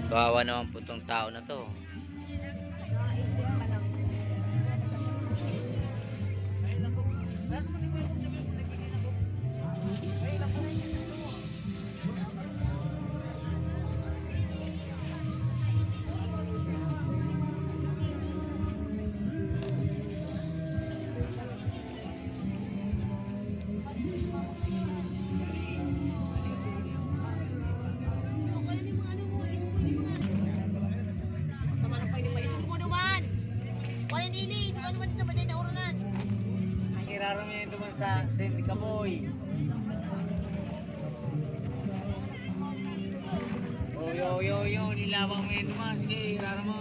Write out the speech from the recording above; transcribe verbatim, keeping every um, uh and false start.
Kawawa naman po tong tao na to. Tama na kayo ni Maisog mo naman. Wala nini, sa ano man sa baday na urunan. Ang iraro niya yung duman sa Dente Kaboy. Oh, yo, yo, yo, nilawang mo yung duman. Sige, iraro mo.